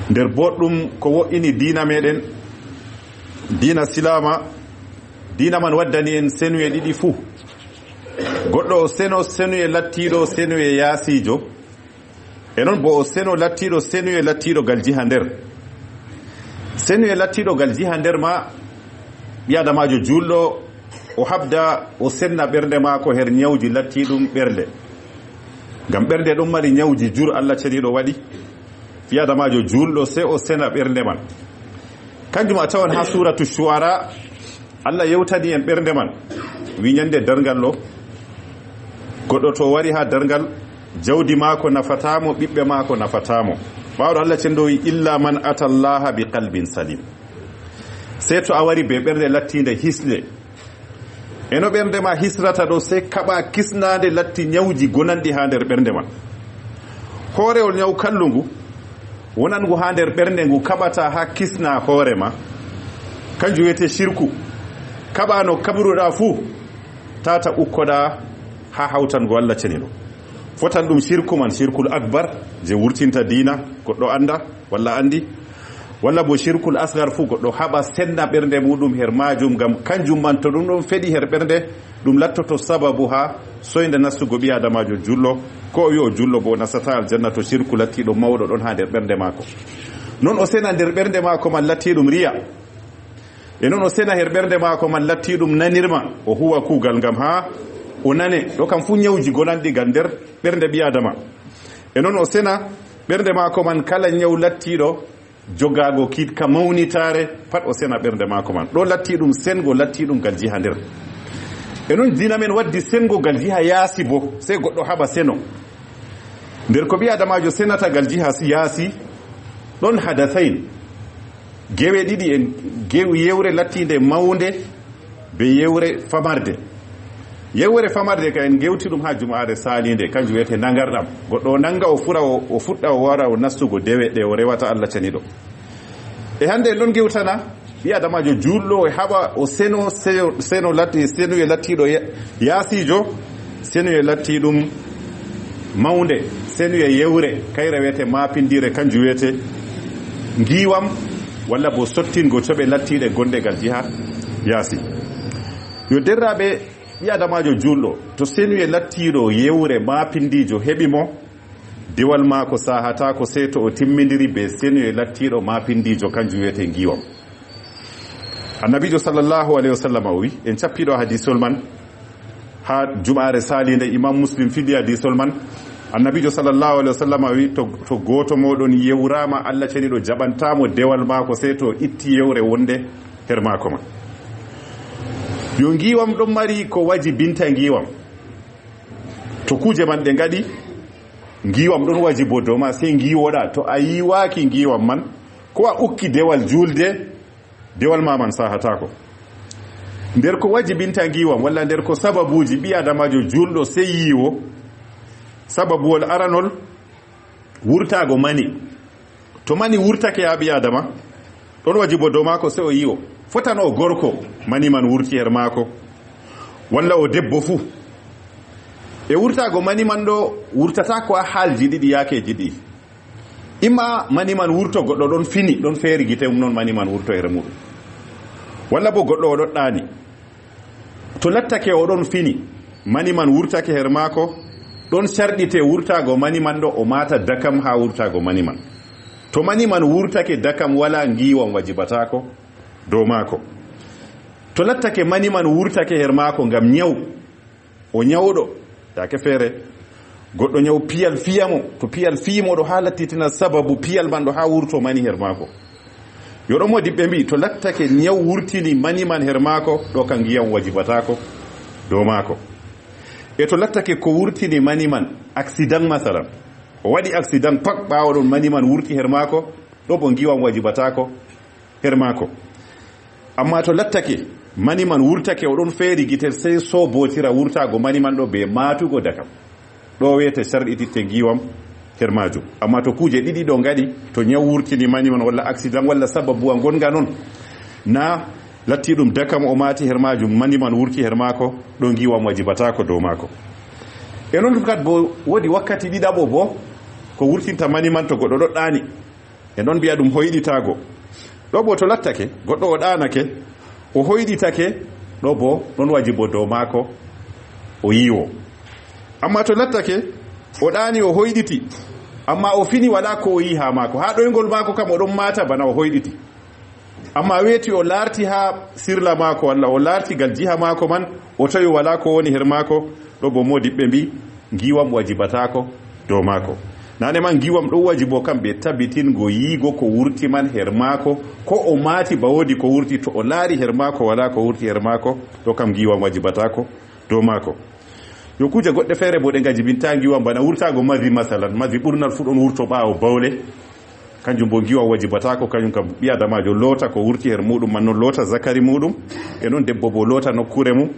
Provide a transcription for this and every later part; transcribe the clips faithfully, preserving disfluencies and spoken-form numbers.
Nder boɗɗum ko woɗɗini diina meɗen, diina silaama, diina man waddani en senuye ɗiɗi fuu. Goɗɗo o seno, senuye lattiiɗo, senuye yaasiijo. E non bo o seno lattiiɗo, senuye lattiiɗo gal jiha nder. Senuye lattiiɗo gal jiha nder ma, ɓii adamaajo juulɗo, o habda, o senna ɓernde maako her nyawji lattiiɗum ɓernde. Ngam ɓernde ɗon mari nyawji jur Allah ceniiɗo waɗi. Ɓii adamaajo juulɗo, sey o sena ɓernde man. Kanjum a tawan haa suuratu Shu'ara, Allah yewtani en ɓernde man. Wi nyande darngal ɗo, goɗɗo to wari haa darngal, jawdi maako nafataa mo, ɓiɓɓe maako nafataa mo. Ɓaawo Allah ceniiɗo wi, "Illa man atallaha bi qalbin salim." Sey to a wari be ɓernde lattiinde hisnde. E no ɓernde ma hisrata ɗo, sey kaɓa kisnaande latti nyawji gonanɗi haa nder ɓernde ma. Hoorewol nyaw kallugu, wonangu haa nder ɓernde ngu kaɓata haa kisna hoore ma. Kanjum wiyete shirku. Kaɓa no kaɓruɗa fuu, tata ukkoɗa haa hawtango Allah ceniiɗo. Fotan ɗum shirku man, shirkul akbar, je wurtinta diina, goɗɗo anda, walla andi. Walla bo shirkul asgar fuu, goɗɗo haɓa senna ɓernde muɗum her majum, ngam kanjum man to ɗum ɗon feɗi her ɓernde, ɗum lattoto sababu haa soynde nastugo ɓii adamaajo julɗo, ko o wi o julɗo bo o nasata aljanna to shirku lattiiɗo mawɗo ɗon haa nder ɓernde maako. Non o sena nder ɓernde maako man lattiiɗum riya. E non o sena her ɓernde maako man lattiiɗum nanirma, o huwa kuugal ngam haa o nane. Ɗo kam fuu nyawji gonanɗi gal nder ɓernde ɓii adama. E non o sena ɓernde maako man kala nyaw lattiiɗo jogaago kiit ka mawnitaare, pat o sena ɓernde maako man. Ɗo lattiiɗum sengo lattiiɗum gal jiha nder. E non diina men waddi sengo gal jiha yaasi bo, sey goɗɗo haɓa seno. Nder ko ɓii adamaajo senata gal jiha si-, yaasi, ɗon hadasain. Gewe ɗiɗi en, gew-, yewre lattiinde mawnde be yewre famarde. Yewre famarde ka en gewti ɗum haa jumaare saliinde, kanjum wiyete nangarɗam. Goɗɗo o nanga, o fura, o, o fuɗɗa, o wara, o nastugo dewe ɗe o rewata Allah ceniiɗo. E hande en ɗon gewtana, ɓii adamaajo julɗo e haɓa, o seno, seno, seno latti-, senuye lattiiɗo ya-, yaasiijo, senuye lattiiɗum mawnde, senuye yewre, kayre wiyete maapindiire, kanjum wiyete ngiiwam, walla bo sottingo coɓe lattiiɗe gonɗe gal jiha yaasi. Yo derraaɓe, ɓii adamaajo julɗo, to senuye lattiiɗo yewre maapindiijo heɓi mo, dewal maako sahataako sey to o timmindiri be senuye lattiiɗo maapindiijo, kanjum wiyete ngiiwam. Annabiijo sallallahu alayhi wa sallam o wi, en cappiɗo hadisol man, haa jumaare saliinde, Imam Muslim fidi hadisol man. Annabiijo sallallahu alayhi wa sallam o wi, to, to gooto mooɗon yewraama, Allah ceniiɗo jaɓantaamo dewal maako, sey to itti yewre wonde her maako man. Yo ngiiwam ɗon mari ko wajibinta ngiiwam. To kuuje man ɗe ngaɗi, ngiiwam ɗon wajibo dow ma, sey ngiiwoɗa. To a yiiwaaki ngiiwam man, ko a ukki dewal julde, dewal ma man sahataako. Nder ko wajibinta ngiiwam, walla nder ko sababuuji ɓii adamaajo julɗo sey yiiwo, sababuwol aranol, wurtaago mani. To mani wurtake haa ɓii adama, ɗon wajibo dow maako sey o yiiwo. Fotano o gorko, mani man wurti her maako, walla o debbo fuu. E wurtaago mani man ɗo wurtataako haa haalji ɗiɗi, yaakeeji ɗiɗi. Imma mani man wurto, goɗɗo ɗon fini, ɗon feeri gite mum, non mani man wurto here muɗum. Walla bo goɗɗo o ɗon ɗaani. To lattake o ɗon fini, mani man wurtake her maako, ɗon sarɗite wurtaago mani man ɗo, o maata dakam haa wurtaago mani man. To mani man wurtake dakam, wala ngiiwam wajibataako dow maako. To lattake mani man wurtake her maako ngam nyaw, o nyawɗo, yaake feere, goɗɗo nyaw piyal fiya mo, to piyal fiyi mo ɗo haa lattitina sababu piyal man ɗo haa wurto mani her maako. Yo ɗon modiɓɓe mbi'i, to lattake nyaw wurtini mani man her maako, ɗo ka ngiiwam wajibataako dow maako. E to lattake ko wurtini mani man, accident masalan, o waɗi accident pak, ɓaawo ɗon mani man wurti her maako, ɗo bo ngiiwam wajibataako her maako. Amma to lattake mani man wurtake, o ɗon feeri gite, sey soobotira wurtaago mani man ɗo be maatugo dakam. Ɗo wiyete sarɗititte ngiiwam her maajum. Amma to kuuje ɗiɗi ɗo ngaɗi, to nyaw wurtini mani man, walla accident, walla sababuwa ngonga non, na latti ɗum dakam o maati her maajum, mani man wurti her maako, ɗo ngiiwam wajibataako dow maako. E non kat bo woodi wakkati ɗiɗaɓo bo, ko wurtinta mani man to goɗɗo ɗoɗɗaani. E noon mbiya ɗum hoyɗitaago. Ɗo bo to lattake, goɗɗo o ɗaanake, o hoyɗitake, ɗo bo ɗon wajibo dow maako o yiiwo. Amma to lattake, o ɗaani o hoyɗiti, amma o fini walaa ko o yi'i haa maako. Haa ɗoyngol maako kam o ɗon maata bana o hoyɗiti. Amma weeti o laarti haa sirla maako, walla o laarti gal jiha maako man, o tawi walaa ko woni her maako, ɗo bo moodiɓɓe mbi, ngiwam wajibataako dow maako. Naane man ngiwam ɗon wajibo kam be tabitingo yiigo ko wurti man her maako, ko o maati ba woodi ko wurti, to o laari her maako walaa ko wurti her maako, ɗo kam ngiwam wajibataako dow maako. Yo kuuje goɗɗe feere bo ɗe ngajibinta ngiwam bana wurtaago mazi masalan. Mazi ɓurnal fu ɗon wurto ɓaawo bawle. Kanjum bo ngiwam wajibataako, kanjum kam ɓii adamaajo loota ko wurti her muuɗum man, non loota zakari muuɗum. E non debbo bo loota nokkuure mum.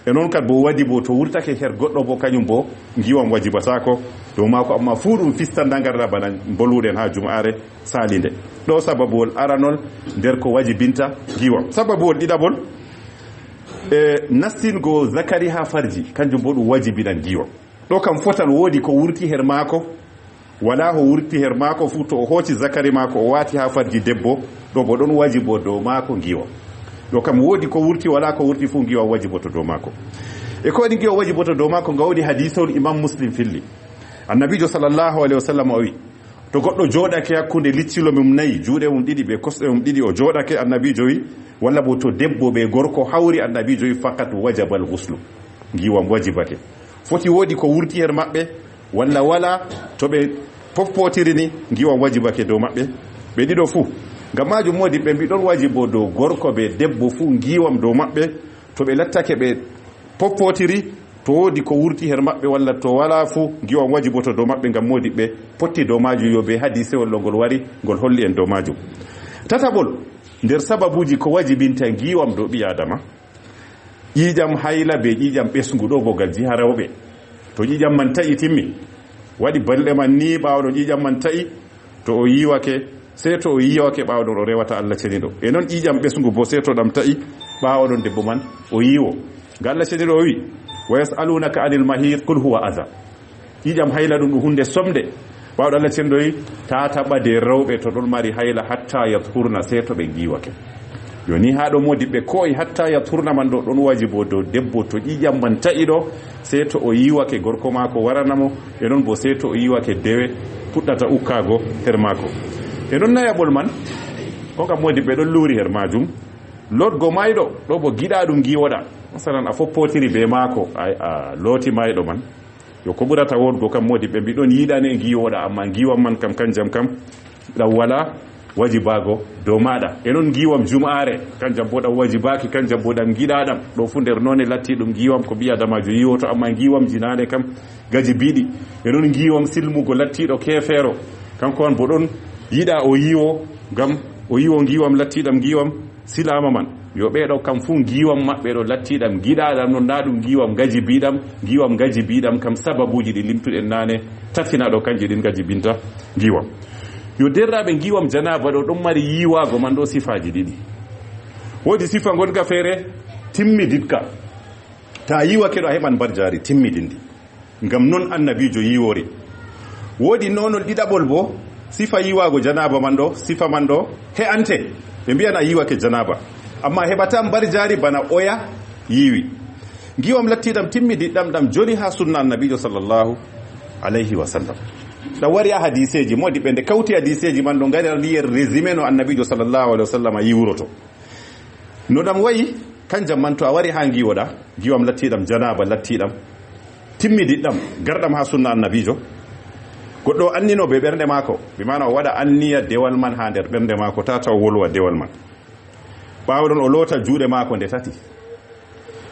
E non kad bo wadi bo to wurtake her goɗɗo bo kanjum bo ngiwam wajibataako dow maako, amma fuu ɗum fistan nangarɗa bana mboluɗen haa jum'aare saalinde. Ɗo sababuwol aranol nder ko wajibinta ngiwam. Sababuwol ɗiɗaɓol, e nastingo zakari haa farji, kanjum bo ɗum wajibinan ngiwam. Ɗo kam fotan woodi ko wurti her maako, walaa ko wurti her maako fuu, to o hooci zakari maako o waati haa farji debbo, ɗo bo ɗon wajibo dow maako ngiwam. Ɗo kam woodi ko wurti, walaa ko wurti fuu, ngiwam wajiboto dow maako. E ko waɗi ngiwam wajiboto dow maako? Ngam woodi hadiisawol Imam Muslim filli. Annabiijo sallallahu alaihi wasallam o wi, to goɗɗo jooɗake hakkunde liccilo mum nayi, juuɗe mum ɗiɗi be kosɗe mum ɗiɗi, o jooɗake, Annabiijo wi, walla bo to debbo be gorko hawri, Annabiijo wi, faqat wajabal ghuslu. Ngiwam wajibake. Foti woodi ko wurti her maɓɓe, walla walaa, to ɓe poppotiri ni, ngiwam wajibake dow maɓɓe, ɓe ɗiɗo fuu. Ngam maajum, moodiɓɓe mbi ɗon wajibo dow gorko be debbo fuu ngiwam dow maɓɓe, to ɓe lattake ɓe poppotiri, to woodi ko wurti her maɓɓe, walla to walaa fuu, ngiwam wajiboto dow maɓɓe, ngam moodiɓɓe potti dow maajum, yo be hadiisewol ɗo ngol wari, ngol holli en dow maajum. Tataɓol, nder sababuuji ko wajibinta ngiwam dow ɓii Aadama, ƴiiƴam hayla be ƴiiƴam ɓesngu, ɗo bo gal jiha rewɓe. To ƴiiƴam man ta'i timmi, waɗi balɗe man ni, ɓaawo ɗon ƴiiƴam man ta'i, to o yiiwake, sey to o yiiwake, ɓaawo ɗon o rewata Allah Ceniiɗo. E non ƴiiƴam ɓesngu bo, sey to ɗam ta'i, ɓaawo ɗon debbo man o yiiwo. Ngam Allah Ceniiɗo o wi, "Wa yas'alunaka anil mahid, qul huwa adha." Ƴiiƴam hayla ɗum ɗum huunde somde. Ɓaawo ɗon Allah Ceniiɗo wi, "Taa taɓa de rewɓe to ɗon mari hayla hatta yathurna, sey to ɓe ngiiwake." Yo ni haa ɗo moodiɓɓe ko'e hatta yathurna man ɗo ɗon wajibo dow debbo, to ƴiiƴam man ta'i ɗo, sey to o yiiwake gorko maako warana mo, e non bo sey to o yiiwake dewe puɗɗata ukkaago her maako. E non nayaɓol man, ko ngam moodiɓɓe ɗon luuri her maajum, lotgo mayɗo, ɗo bo giɗaa ɗum ngiiwoɗa. Masalan, a foppotiri be maako, a, a looti mayɗo man. Yo ko ɓurata woɗgo kam, moodiɓɓe mbi ɗon yiɗane ngiiwoɗa, amma ngiiwam man kam kanjam kam ɗam walaa wajibaago dow maaɗa. E non ngiiwam jum'aare, kanjam bo ɗam wajibaaki, kanjam bo ɗam giɗaaɗam. Ɗo fuu nder noone latti ɗum ngiiwam ko ɓii Aadamaajo yiiwoto, amma ngiiwam jinaane kam gaji biiɗi. E non ngiiwam silmugo lattiiɗo keefeero, kanko on bo ɗon yiɗa o yiiwo, ngam o yiiwo ngiiwam lattiiɗam ngiiwam silaama man. Yo ɓeeɗo kam fuu ngiiwam maɓɓe ɗo lattiiɗam giɗaaɗam non, naa ɗum ngiiwam ngaji biiɗam, ngiiwam ngaji biiɗam kam sababuuji ɗi limtuɗen naane tati na ɗo, kanji ɗin ngaji binta ngiiwam. Yo derraaɓe, ngiiwam janaaba ɗo ɗon mari yiiwaago man ɗo sifaaji ɗiɗi. Woodi sifa ngonka feere timmiditka. Ta yiiwake ɗo a heɓan mbarjaari timmidindi. Ngam non annabiijo yiiwori. Woodi nonol ɗiɗaɓol bo, sifa yiiwaago janaaba man ɗo, sifa man ɗo he'ante. Ɓe mbi'an a yiiwake janaaba. Amma a heɓataa mbarjaari bana oya yiiwi. Ngiiwam lattiiɗam timmidiɗɗam ɗam joli haa sunna annabiijo sallallahu alayhi wa sallam. Ɗam wari haa hadiiseeji, moodiɓɓe nde kawti hadiiseeji man ɗo ngari yer résumé no annabiijo sallallahu alayhi wa sallam yiiwroto. No ɗam wayi, kanjam man to a wari haa ngiiwoɗa, ngiiwam lattiiɗam, janaaba lattiiɗam, timmidiɗɗam, garɗam haa sunna annabiijo. Goɗɗo o annino be ɓernde maako, bi maana o waɗa anniya dewal man haa nder ɓernde maako, taa taw o wolwa dewal man. Ɓaawo ɗon o loota juuɗe maako nde tati.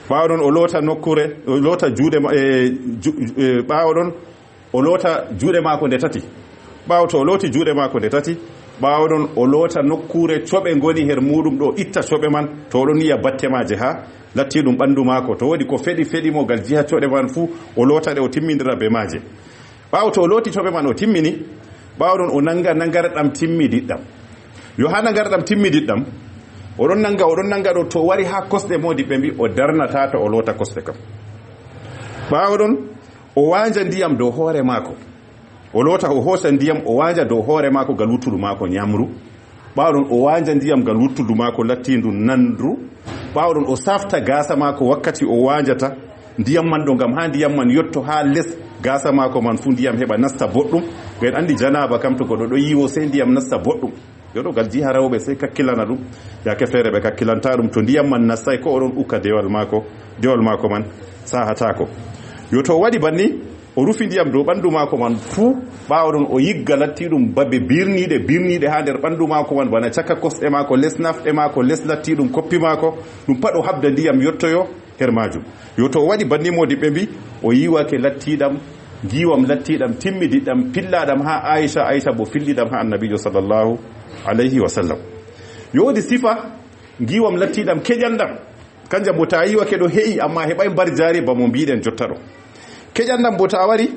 Ɓaawo ɗon o loota nokkuure, o loota juuɗe ma-, e, ju-, e, ɓaawo ɗon o loota juuɗe maako nde tati. Ɓaawo to o looti juuɗe maako nde tati, ɓaawo ɗon o loota nokkuure coɓe ngoni her muuɗum ɗo, itta coɓe man, to o ɗon yi'a batte maaje haa latti ɗum ɓandu maako. To woodi ko feɗi, feɗi mo gal jiha coɗe man fuu, o loota ɗe, o timmindira be maaje. Ɓaawo to o looti coɓe man, o timmini, ɓaawo ɗon o nanga nangarɗam timmidiɗɗam. Yo haa nangarɗam timmidiɗɗam, o ɗon nanga, o ɗon nanga ɗo, to o wari haa kosɗe, moodiɓɓe mbi o darnata to o loota kosɗe kam. Ɓaawo ɗon o waanja ndiyam dow hoore maako. O loota, o hoosa ndiyam, o waanja dow hoore maako ngal wuttudu maako nyamru. Ɓaawo ɗon o waanja ndiyam ngal wuttudu maako lattiindu nanru. Ɓaawo ɗon o safta gaasa maako wakkati o waanjata ndiyam man ɗo, ngam haa ndiyam man yotto haa les gaasa maako man fuu, ndiyam heɓa nasta boɗɗum. Ngam en anndi janaaba kam, to goɗɗo ɗo yiwo, sey ndiyam nasta boɗɗum. Yo ɗo ngal jiha rewɓe, sey kakkilana ɗum. Yaake feere ɓe kakkilanta ɗum. To ndiyam man nastay, ko o ɗon ukka dewal maako, dewal maako man sahataako. Yo to o waɗi banni, o rufi ndiyam dow ɓandu maako man fuu, ɓaawo ɗon o yigga lattiiɗum babe birniiɗe, birniiɗe haa nder ɓandu maako man, bana caka kosɗe maako, les nafɗe maako, les lattiiɗum koppi maako, ɗum pat o haɓda ndiyam yottoyo her maajum. Yo to o waɗi banni, moodiɓɓe mbi, o yiwake lattiiɗam, ngiiwam lattiiɗam, timmidiɗɗam, pillaaɗam haa Aysa, Aysa bo filliɗam haa Annabiijo sallallahu alayhi wa sallam. Yo woodi sifa ngiiwam lattiiɗam keƴanɗam, kanjam bo ta yiwake ɗo he'i, amma heɓay mbarjaari ba mo mbiɗen jotta ɗo. Keƴanɗam bo ta wari,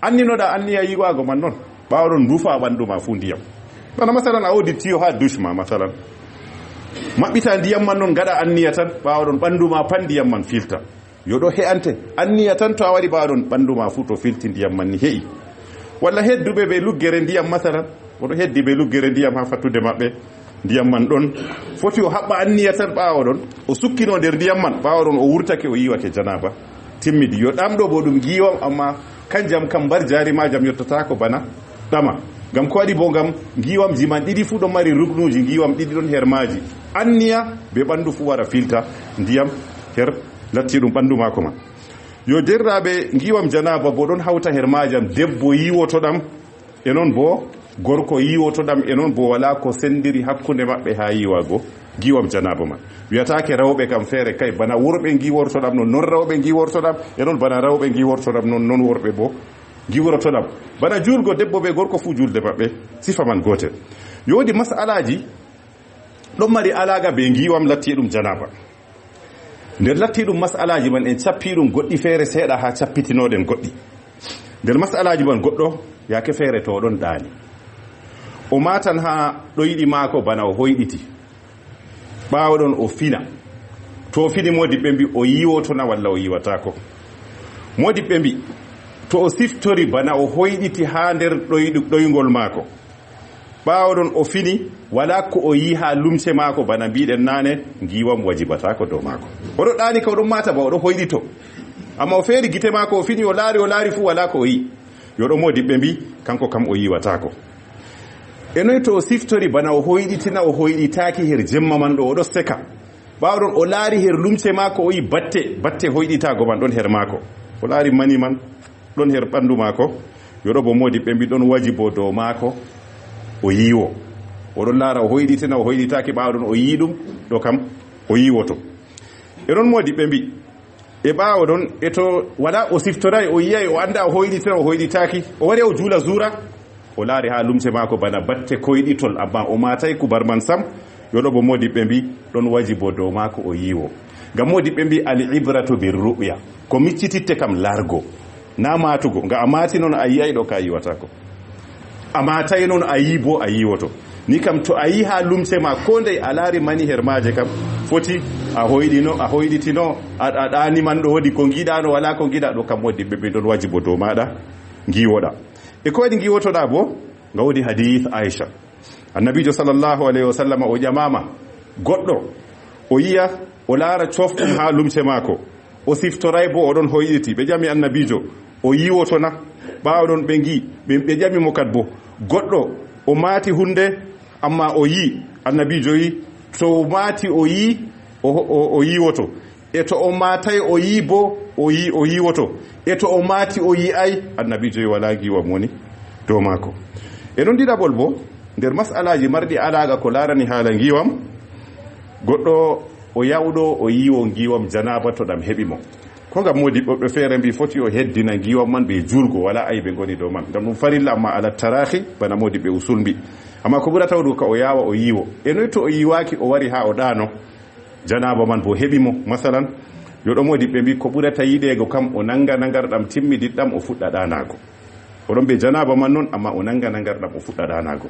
anninoɗa anniya yiwaago man non, ɓaawo ɗon ndufa ɓandu ma fuu ndiyam. Bana masalan, a woodi tiyo haa dush ma, masalan. Maɓɓita ndiyam man non, ngaɗa anniya tan, ɓaawo ɗon ɓandu ma pat ndiyam man filta. Yo ɗo he'ante, anniya tan to a waɗi, ɓaawo ɗon ɓandu ma fuu to filti ndiyam man ni he'i. Walla hedduɓe be luggere ndiyam, masalan, o ɗo heddi be luggere ndiyam haa fattude maɓɓe, ndiyam man ɗon. Foti o haɓɓa anniya tan, ɓaawo ɗon o sukkino nder ndiyam man, ɓaawo ɗon o wurtake, o yiwake janaaba. Timmidi. Yo ɗam ɗo bo ɗum ngiiwam, amma kanjam kam mbarjaari maajam yottataako bana ɗama. Ngam ko waɗi bo? Ngam ngiiwamji man ɗiɗi fuu ɗon mari ruknuuji, ngiiwam ɗiɗi ɗon her maaji. Anniya be ɓandu fuu wara filta ndiyam her lattiiɗum ɓandu maako man. Yo derraaɓe, ngiiwam janaaba bo ɗon hawta her maajam debbo yiwotoɗam, e non bo gorko yiwotoɗam, e non bo walaa ko sendiri hakkunde maɓɓe haa yiwaago ngiiwam janaaba man. Wiyataake rewɓe kam feere kay, bana worɓe ngiiwortoɗam non, non rewɓe ngiiwortoɗam, e non bana rewɓe ngiiwortoɗam non, non worɓe bo ngiiwrotoɗam. Bana juulgo debbo be gorko fuu juulde maɓɓe, sifa man gootel. Yo woodi mas'alaaji ɗon mari alaaqa be ngiiwam lattiiɗum janaaba. Nder lattiiɗum mas'alaaji man, en cappiiɗum goɗɗi feere seeɗa haa cappitinoɗen goɗɗi. Nder mas'alaaji man goɗɗo, yaake feere to o ɗon ɗaani, o maatan haa ɗoyɗi maako bana o hoyɗiti. Ɓaawo ɗon o fina. To o fini, moodiɓɓe mbi o yiwotona walla o yiwataako? Moodiɓɓe mbi to o siftori bana o hoyɗiti haa nder ɗoyɗu-, ɗoyngol maako, ɓaawo ɗon o fini, walaa ko o yi haa lumce maako bana mbiɗen naane, ngiiwam wajibataako dow maako. O ɗo ɗaani ka o ɗon maata ba o ɗo hoyɗito. Amma o feeri gite maako, o fini, o laari, o laari fuu walaa ko o yi. Yo ɗo moodiɓɓe mbi kanko kam o yiwataako. E noy to o siftori bana o hoyɗitina, o hoyɗitaaki her jemma man ɗo o ɗo seka. Ɓaawo ɗon o laari her lumce maako, o yi batte, batte hoyɗitaago man ɗon her maako. O laari mani man ɗon her ɓandu maako. Yo ɗo bo moodiɓɓe mbi ɗon wajibo dow maako o yiwo. O ɗon laara o hoyɗitina, o hoyɗitaaki, ɓaawo ɗon o yi ɗum, ɗo kam o yiwoto. E ɗon moodiɓɓe mbi e ɓaawo ɗon, e to wala o siftoray, o yiyay, o annda o hoyɗitira, o hoyɗitaaki, o wari o juula zuura, o laari haa lumce maako bana batte koyɗitol, amma o maatay kubar man sam, yo ɗo bo moodiɓɓe mbi ɗon wajibo dow maako o yiwo. Ngam moodiɓɓe mbi al ibratu bir ru'ya, ko miccititte kam laargo, na maatugo. Nga a maati non a yiyay, ɗo ka yiwataako. A maatay non a yi bo a yiwoto. Ni kam to a yi haa lumce ma ko ndey a laari mani her maaje kam, foti a hoyɗino, a hoyɗitino, a, a ɗaani man ɗo woodi ko ngiɗano, wala ko ngiɗa, ɗo kam moodiɓɓe mbi ɗon wajibo dow maɗa ngiwoɗa. E ko waɗi ngiwotoɗa bo? Nga woodi hadith Aisha. Annabiijo sallallahu alayhi wa sallam o ƴamama goɗɗo, o yiya, o laara coftum haa lumce maako, o siftoray bo o ɗon hoyɗiti. Ɓe ƴami Annabiijo, o yiwoto na? Ɓaawo ɗon ɓe ngi, ɓe, ɓe ƴami mo kad bo, goɗɗo o maati hunde, amma o yi. Annabiijo yi, to o maati o yi, o, o, o yiwoto. E to o maatay o yi bo, o yi, o yiwoto. E to o maati o yi'ay, Annabiijo yi wala ngiwam woni dow maako. E non ɗiɗaɓol bo, nder mas'alaaji marɗi alaaqa ko laarani haala ngiwam, goɗɗo o yawɗo o yiwo ngiwam janaaba to ɗam heɓi mo. Ko ngam moodi woɓɓe feere mbi foti o heddina ngiwam man be juulgo, wala aybe ngoni dow man. Ngam ɗum farilla, amma ala tarahi, bana moodi ɓe usul mbi. Amma ko ɓurata wooɗugo ka o yawa o yiwo. E noy to o yiwaki o wari ha o ɗaano? Janaaba man bo heɓi mo, masalan, yo ɗo moodiɓɓe mbi ko ɓurata yiɗeego kam o nanga nangarɗam timmidiɗɗam o fuɗɗa ɗaanaago. O ɗon be janaaba man non, amma o nanga nangarɗam o fuɗɗa ɗaanaago.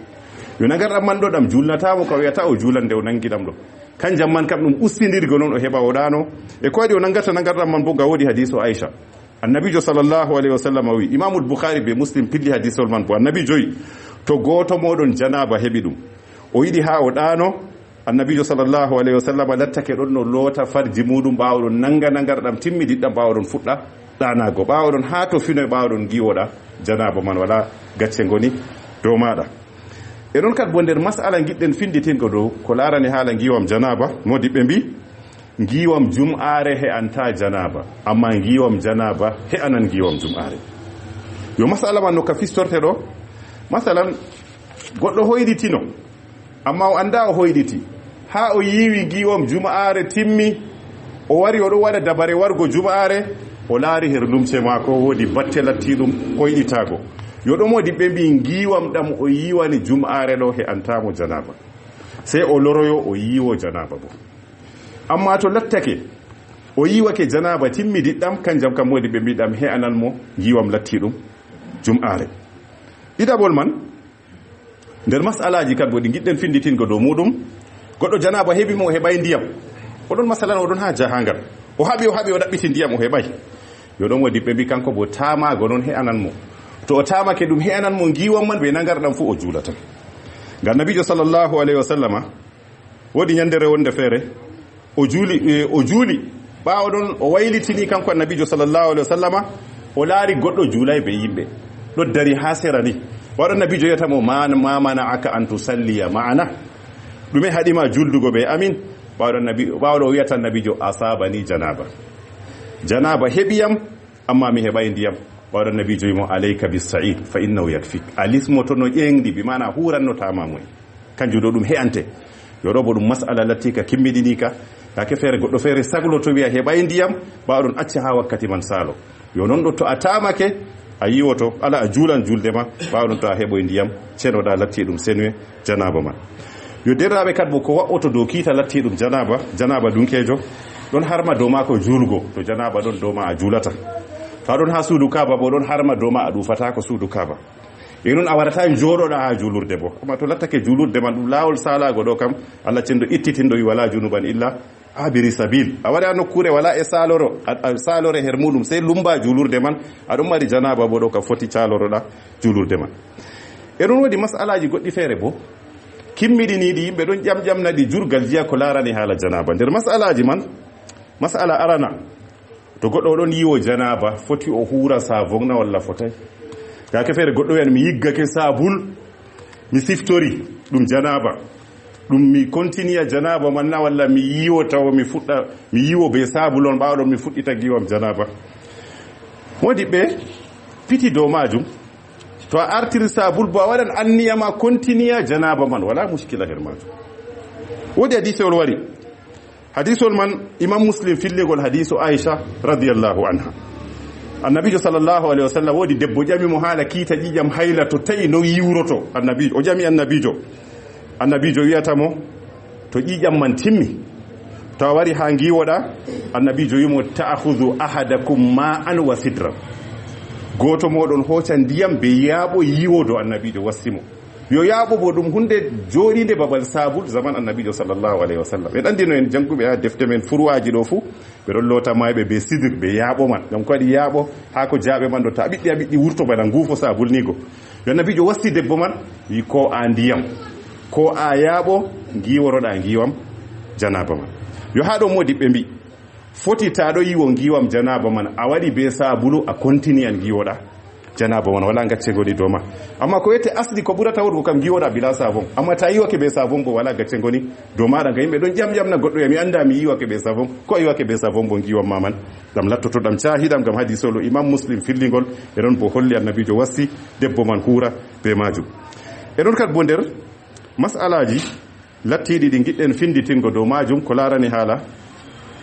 Yo nangarɗam man ɗo ɗam julnata mo ka o wiyata o julan nde o nangi ɗam ɗo. Kanjam man kam ɗum ustindirgo non o heɓa o ɗaano. E ko waɗi o nangata nangarɗam man bo nga woodi hadiiso Aisha. Annabiijo sallallahu alayhi wa sallam o wi, Imaamul Bukhari be Muslim pilli hadiisol man bo, Annabiijo wi, to gooto mooɗon janaaba heɓi ɗum, o yiɗi haa o ɗaano, Annabiijo sallallahu alayhi wa sallam lattake ɗon no loota farji muuɗum, ɓaawo ɗon nanga nangarɗam timmidiɗɗam, ɓaawo ɗon fuɗɗa ɗaanaago, ɓaawo ɗon haa to finoy, ɓaawo ɗon ngiiwoɗa janaaba man, walaa gacce ngoni dow maaɗa. E non kad bo nder mas'ala ngiɗɗen finditingo dow ko laarani haala ngiiwam janaaba, moodiɓɓe mbi, ngiiwam jum'aare he'anta janaaba, amma ngiiwam janaaba he'anan ngiiwam jum'aare. Yo mas'ala man no ka fistorte ɗo, masalan, goɗɗo hoyditino, amma o anndaa o hoyditi, haa o yiiwi ngiiwam jum'aare timmi, o wari o ɗon waɗa dabare wargo jum'aare, o laari her lumce maako woodi batte lattiiɗum hoyɗitaago. Yo ɗon moodiɓɓe mbi, ngiiwam ɗam o yiiwani jum'aare ɗo he'antaa mo janaaba. Sey o loroyo o yiiwo janaaba bo. Amma to lattake o yiiwake janaaba timmidiɗɗam, kanjam kam moodiɓɓe mbi ɗam he'anan mo ngiiwam lattiiɗum jum'aare. Ɗiɗaɓol man, nder mas'alaaji kad bo ɗi ngiɗɗen finditingo dow muuɗum, goɗɗo janaaba heɓi mo, o heɓay ndiyam. O ɗon masalan, o ɗon haa jahaangal. O haɓi, o haɓi, o ɗaɓɓiti ndiyam, o heɓay. Yo ɗon moodiɓɓe mbi kanko bo taamaago non he'anan mo. To o taamake ɗum he'anan mo ngiiwam man be nangarɗam fu o juulata. Ngam Annabiijo sallallahu alayhi wa sallama, woodi nyandere wonde feere, o juuli, eh, o juuli. Ɓaawo ɗon o waylitini kanko Annabiijo sallallahu alayhi wa sallama, o laari goɗɗo juulay be yimɓe. Ɗo dari haa sera ni. Ɓaawo ɗon Annabiijo wi'ata mo, "Ma, ma mana'aka an tusalliya ma'ana?" Ɗume haɗi ma juuldugo be amin? Ɓaawo ɗon Annabi-, ɓaawo ɗon o wi'ata Annabiijo, "Asabani janaba." Janaaba heɓi yam, amma mi heɓay ndiyam. Ɓaawo ɗon Annabiijo wi'i mo, "Alayka bis sa'id, fa innahu yakfik." A lismoto no ƴeeŋdi, bi maana huuranno taama moy. Kanjum ɗo ɗum he'ante. Yo ɗo bo ɗum mas'ala lattiika kimmiɗiniika. Yaake feere goɗɗo feere sagloto wi'a heɓay ndiyam, ɓaawo ɗon acca haa wakkati man saalo. Yo non ɗo to a taamake, a yiwoto, ala a juulan juulde ma, ɓaawo ɗon to a heɓoy ndiyam, cenoɗa latti ɗum senuye, janaaba man. Yo derraaɓe kad bo ko wa'oto dow kiita latti ɗum janaaba, janaaba dunkeejo, ɗon harma dow maako juulgo, to janaaba ɗon dow ma a juulata. To a ɗon haa suudu Kaaba bo ɗon harma dow ma a ɗuufataako suudu Kaaba. E non a warataa jooɗoɗa haa juulurde bo. Amma to lattake juulurde man ɗum laawol saalaago ɗo kam, Allah cenɗo ittitindo wi walaa junuban illa abiri sabil. A wari haa nokkuure walaa e saaloro, a, a saalore her muuɗum, sey lumba juulurde man, a ɗon mari janaaba bo ɗo ka foti caaloroɗa juulurde man. E ɗon woodi mas'alaaji goɗɗi feere bo, kimmiɗiniiɗi yimɓe ɗon ƴamƴamna ɗi jurgal jiya ko laarani haala janaaba. Nder mas'alaaji man, mas'ala arana, to goɗɗo o ɗon yiwo janaaba, foti o huura saabon na walla fotay? Yaake feere goɗɗo wi'an, "Mi yiggake saabul, mi siftori ɗum janaaba. Ɗum mi kontiniya janaaba man na walla mi yiwo tawo mi fuɗɗa, mi yiwo be saabul on ɓaawo ɗon mi fuɗɗita ngiwam janaaba?" Moodiɓɓe piti dow maajum. To a artiri saabul bo a waɗan anniya ma kontiniya janaaba man, walaa muskila her maajum. Woodi hadiisewol wari. Hadiisol man, Imam Muslim filligol hadiisu Aisha radiyallahu anha. Annabiijo sallallahu alayhi wa sallam, woodi debbo ƴami mo haala kiita ƴiiƴam hayla to ta'i no yiwroto. Annabi, o ƴami Annabiijo. Annabiijo wi'ata mo, to ƴiiƴam man timmi, to a wari haa ngiwoɗa, Annabiijo wi'i mo, "Ta'khudhu ahadakum ma'an wa sidran." Gooto mooɗon hooca ndiyam be yaaɓo yiwodo, Annabiijo wassi mo. Yo yaaɓo bo ɗum hunde jooɗiinde babal saabul zaman Annabiijo sallallahu alayhi wa sallam. En anndino en jannguɓe haa defte men furuwaaji ɗo fuu, ɓe ɗon loota maayɓe be sidir, be yaaɓo man. Ngam ko waɗi yaaɓo? Haa ko jaaɓe man ɗo, to a ɓiɗɗi, a ɓiɗɗi wurto bana nguufo saabul ni go. Yo Annabiijo wasti debbo man, wi ko a ndiyam, ko a yaaɓo, ngiworoɗa ngiwam janaaba man. Yo haa ɗo moodiɓɓe mbi, foti ta ɗo yiwo ngiwam janaaba man, a waɗi be saabulu, a kontiniyan ngiwoɗa janaaba man, wala gacce ngoni dow ma. Amma ko wiyete asli ko ɓurata woɗugo kam ngiwoɗa bila saabon. Amma ta yiwake be saabon bo wala gacce ngoni dow maɗa. Ngam yimɓe ɗon ƴamƴamna goɗɗo, ya mi annda mi yiwake be saabon. Ko a yiwake be saabon bo ngiwam ma man, ɗam lattoto ɗam caahiɗam, ngam hadiisolo Imam Muslim fillingol. E ɗon bo holli Annabiijo wasti debbo man huura be maajum. E ɗon kad bo nder mas'alaaji lattiiɗi ɗi ngiɗɗen finditingo dow maajum ko laarani haala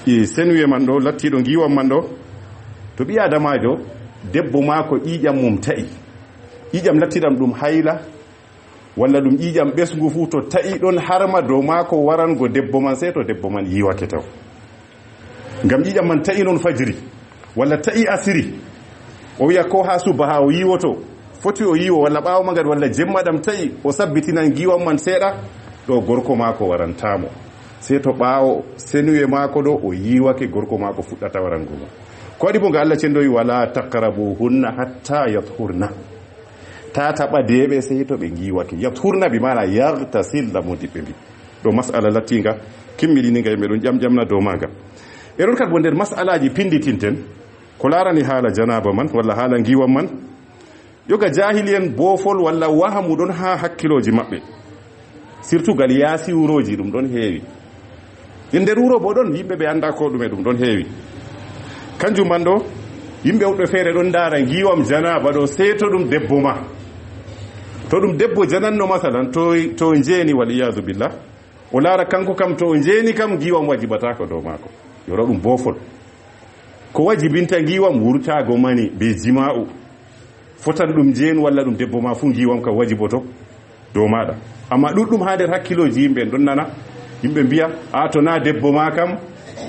e senuye man ɗo, lattiiɗo ngiwam man ɗo. To ɓii Aadamaajo, debbo maako ƴiiƴam mum ta'i, ƴiiƴam lattiɗam ɗum hayla, walla ɗum ƴiiƴam ɓesngu fuu, to ta'i ɗon harma dow maako warango debbo man, sey to debbo man yiwake taw. Ngam ƴiiƴam man ta'i non fajiri, walla ta'i asiri. O wi'a ko haa subaha o yiwoto, foti o yiwo, walla ɓaawo magad, walla jemma ɗam ta'i, o sabbitinan ngiwam man seeɗa, ɗo gorko maako warantaa mo. Sey to ɓaawo senuye maako ɗo o yiwake, gorko maako fuɗɗata warango mo. Ko waɗi bo nga Allah cenɗo wi, "Wala taqrabuhunna hatta yathurna." Ta taɓa deeɓe sey to ɓe ngiiwake. Yathurna bi maana yaghtasilna, mo diɓɓe mbi. Ɗo mas'ala lattinga, kimmiɗininga, yimɓe ɗon ƴamƴamna dow maaga. E ɗon kat bo nder mas'alaji pinditinten, ko laarani haala janaaba man, walla haala ngiiwam man. Yoga jaahiliyen boofol walla wahamu ɗon haa hakkiloji maɓɓe. Surtout gal yaasi wuroji ɗum ɗon heewi. E nder wuro bo ɗon yimɓe ɓe annda ko ɗume ɗum ɗon heewi. Kanjum man ɗo, yimɓe woɓɓe feere ɗon ndaara ngiiwam janaaba ɗo, sey to ɗum debbo ma. To ɗum debbo jananno masalan, to, to jeeni wal iyaazu billah. O laara kanko kam to o jeeni kam ngiiwam wajibataako dow maako. Yo ɗo ɗum boofol. Ko wajibinta ngiiwam wurtaago mani be jima'u. Fotan ɗum jeen walla ɗum debbo ma fu ngiiwam ka wajiboto dow maɗa. Amma ɗuɗɗum haa nder hakkiloji yimɓe en ɗon nana. Yimɓe mbiya, "A to na debbo ma kam."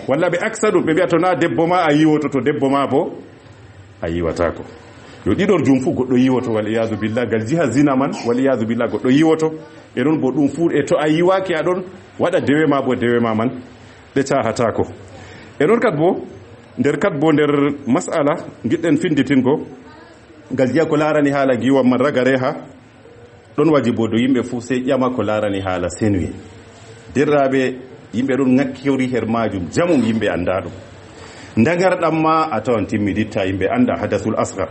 Walla ɓe aksa ɗum, ɓe mbiya, "To na debbo ma a yiwoto, to debbo ma bo a yiwatako." Yo ɗiɗor jum fu goɗɗo yiwoto, wal iyazu billah, gal jiha zina man, wal iyazu billah, goɗɗo yiwoto. E ɗon bo ɗum fu, e to a yiwaki a ɗon waɗa dewe ma bo, dewe ma man ɗe cahatako. E ɗon kat bo, nder kat bo, nder mas'ala ngiɗɗen finditingo, gal jiha ko laarani haala ngiwam man ragareha, ɗon waji bo dow yimɓe fu sey ƴama ko laarani haala senuye. Derraaɓe, yimɓe ɗon ŋakkori her maajum, jamum yimɓe anndaa ɗum. Ndaŋarɗam ma a tawan timmiditta, yimɓe annda hadasul asgar.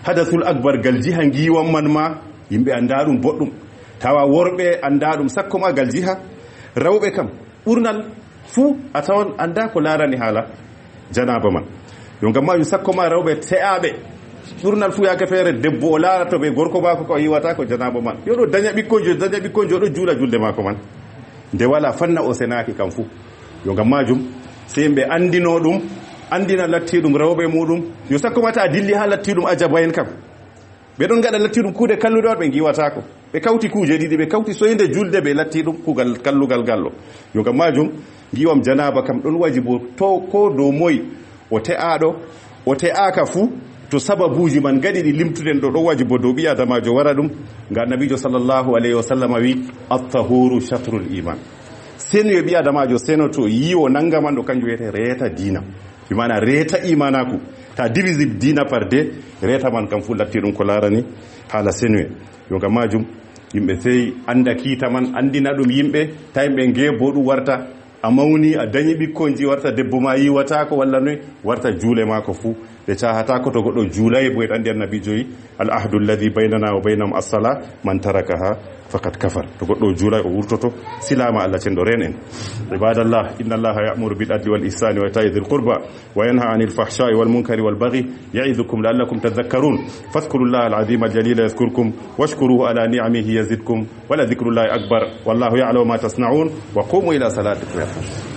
Hadasul akbar gal jiha ngiwam man ma, yimɓe anndaa ɗum boɗɗum. Tawa worɓe anndaa ɗum, sakko ma gal jiha rewɓe kam. Ɓurnal fuu a tawan anndaa ko laarani haala janaaba man. Yo ngam maajum sakko ma rewɓe te'aaɓe. Ɓurnal fuu yaake feere debbo o laarato be gorko maako ko o yiwata ko janaaba man. Yo ɗo daña ɓikkonjo, daña ɓikkonjo ɗo juula julde maako man. Nde wala fanna o senaaki kam fuu. Yo ngam maajum sey ɓe anndino ɗum, anndina lattiiɗum rewɓe muuɗum. Yo sakko ma ta dilli haa lattiiɗum ajabayen kam. Ɓe ɗon ngaɗa lattiiɗum kuuɗe kalluɗe on ɓe ngiwataako. Ɓe kawti kuuje ɗiɗi, ɓe kawti soynde julde be lattiiɗum kuugal kallugal gallo. Yo ngam maajum, ngiwam janaaba kam ɗon waji bo to ko dow moy o te'aaɗo, o te'aaka fuu, to sababuuji man ngaɗi ɗi limtuɗen ɗo, ɗon waji bo dow ɓii adamaajo wara ɗum. Ngam Nabiijo sallallahu alayhi wa sallam wi, "At-tahuru shatrul iman." Senu e ɓii adamaajo senoto yiwo nanga man ɗo, kanjum wiyete reeta diina. Bi maana reeta imanaaku. Ta divisi diina par deux, reeta man kam fuu latti ɗum ko laarani haala senuye. Yo ngam maajum, yimɓe sey annda kiita man, anndina ɗum yimɓe, ta yimɓe ngeebo ɗum warta, a mawni, a dañi ɓikkonji, warta debbo ma yiwataako walla noy, warta juule maako fuu. Ɓe cahataako to goɗɗo juulay bo, en anndi Annabiijo wi, "Al ahdu alladhi baynana wa baynahum as-salah, man tarakaha faqad kafar." To goɗɗo juulay o wurtoto, silaama Allah cenɗo reen en. Ibadallah, inna Allaha ya'muru bil adli wal ihsani wa ita'i dhil qurba wa yanha anil fahsha'i wal munkari wal baghi ya'idhukum la'allakum tadhakkarun. Fadhkurullaha al azima al jalila yadhkurkum washkuruhu ala ni'amihi yazidkum wa la dhikrullahi akbar. Wallahu ya'lamu ma tasna'un. Wa qumu ila salatikum yarhamkum.